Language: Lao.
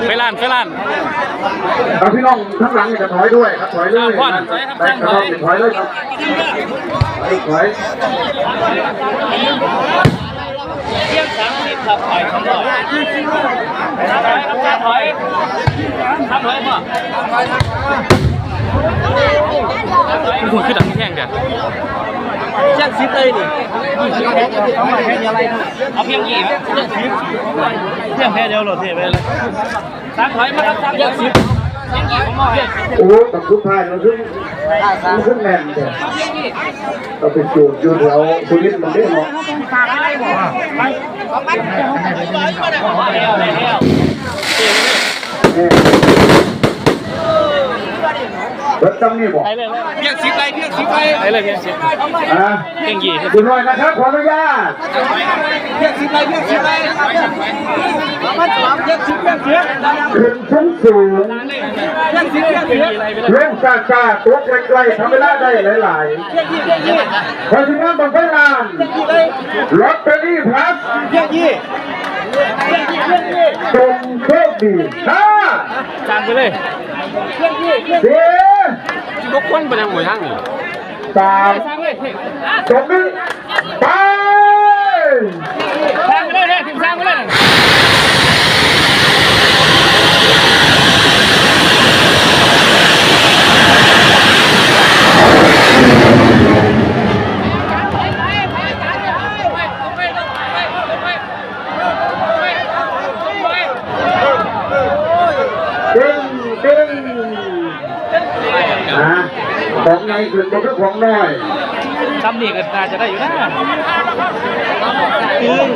ໄຟລ້ານ ໄຟລ້ານ ເອົາ ພີ່ນ້ອງທາງຫຼັງນີ້ກໍຖອຍດ້ວຍຄັບ ຖອຍເລີຍ ອ່າ ຜ່ອນ ນະ ໄດ້ຄັບ ຖອຍເລີຍຄັບ ໄປ ຖອຍ ໂອ້ຍ ຄືດັງແຮງແທ້ ຈັກສິບໄດ້ນີ້ ເອົາພຽງອີກ ພຽງແຄ່ດຽວໂລດ ເທໄປເລີຍ ສາມ ຖອຍມາຄັບ ສາມ ພຽງສິບ ພຽງອີກ ໂອ້ ຕອນສຸດທ້າຍມັນຄື ມັນຄືແໜ້ນແທ້ ເອົາໄປຈູດຢູ່ແຖວສຸລິດມັນເດ້ເນາະ ເບິດຊ່ຳນີ້ບໍ່? ພຽງສິບໄດ້ ພຽງສິບໄດ້ ໄດ້ເລີຍ ພຽງສິບ ອ່າ ພຽງຊາວ ຄຸນນ້ອຍນະຄັບ ຂໍອະນຸຍາດ ພຽງສິບໄດ້ ພຽງສິບໄດ້ ພຽງສິບ ພຽງສິບ ຂຶ້ນສູງໆ ພຽງສິບ ພຽງສິບ ລົງຊ້າໆ ຕົກໄກໆ ທຳເວລາໄດ້ຫຼາຍໆ ພຽງສິບ ພຽງສິບ ຂ້ອຍຊິນຳບັ້ງໄຟລ້ານ ພຽງສິບໄດ້ ລອດເຕີຣີພລັສ ພຽງສິບ ພຽງສິບ ພຽງສິບ ຈົ່ງໂຊກດີ ຫ້າ ຈ້າງໄປເລີຍ ສີ່ ບໍ່ຄົນໄປທາງ ບໍ່ທາງນີ້ ສາມ ສອງ ໜຶ່ງ ໄປ ສ້າງໄປເລີຍ ເດ້ ຖິ້ມສ້າງໄປເລີຍ ເກັ່ງ ເກັ່ງ ອ່າ ຂອງໃຫຍ່ຂຶ້ນບໍ່ຄືຂອງນ້ອຍ ຊ່ຳນີ້ກໍໜ້າຈະໄດ້ຢູ່ນະ ຕຶ້ງ.